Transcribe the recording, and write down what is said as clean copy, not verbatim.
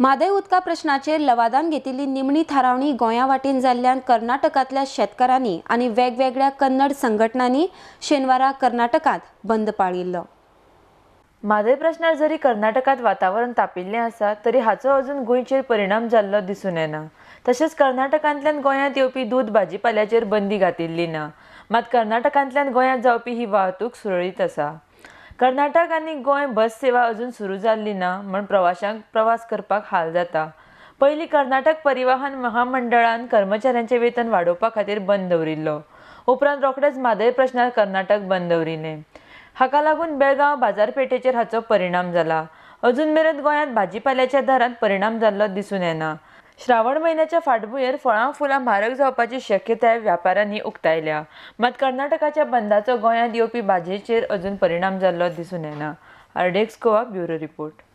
म्हादय उदका प्रश्नाचेर लवादान घेतिल्ली निमणी थारावणी गोंया वाटेन जाल्ल्यान कर्नाटकांतल्या शेतकारांनी आनी वेगवेगळ्या कन्नड संघटनांनी शेनवारा कर्नाटकांत बंद पाळिल्लो. म्हादय प्रश्नार जरी कर्नाटकांत वातावरण तापिल्लें आसा तरी हाचो अजून गोंयचेर परिणाम जाल्लो दिसून येना. तशेंच कर्नाटकांतल्यान गोंयांत येवपी दूद भाजीपाल्याचेर बंदी घातिल्ली ना. मात कर्नाटकांतल्यान गोंयांत जावपी ही वाहतूक सुरळीत आसा. कर्नाटक आनी गोंय बस सेवा अजून सुरू जाल्ली ना म्हण प्रवाशांक प्रवास करपाक हाल जाता. पयलीं कर्नाटक परिवहन महामंडळान कर्मचाऱ्यांचें वेतन वाडोवपा खातीर बंद दवरिल्लो. उपरांत रोखडेंच म्हादय प्रश्नार कर्नाटक बंद दवरिलें. हाका लागून बेळगांव बाजारपेठेचेर हाचो परिणाम जाला. अजून मेरेन गोंयांत भाजीपाल्याच्या दरांत परिणाम जाल्लो दिसून येना. श्रावण म्हयन्याच्या फाटभुंयेर फळां फुलां म्हारग जावपाची शक्यताय व्यापाऱ्यांनी उक्तायल्या. मात कर्नाटकाच्या बंदाचो गोंयांत येवपी भाजयेचेर अजून परिणाम जाल्लो दिसून येना. RDX Goa bureau report.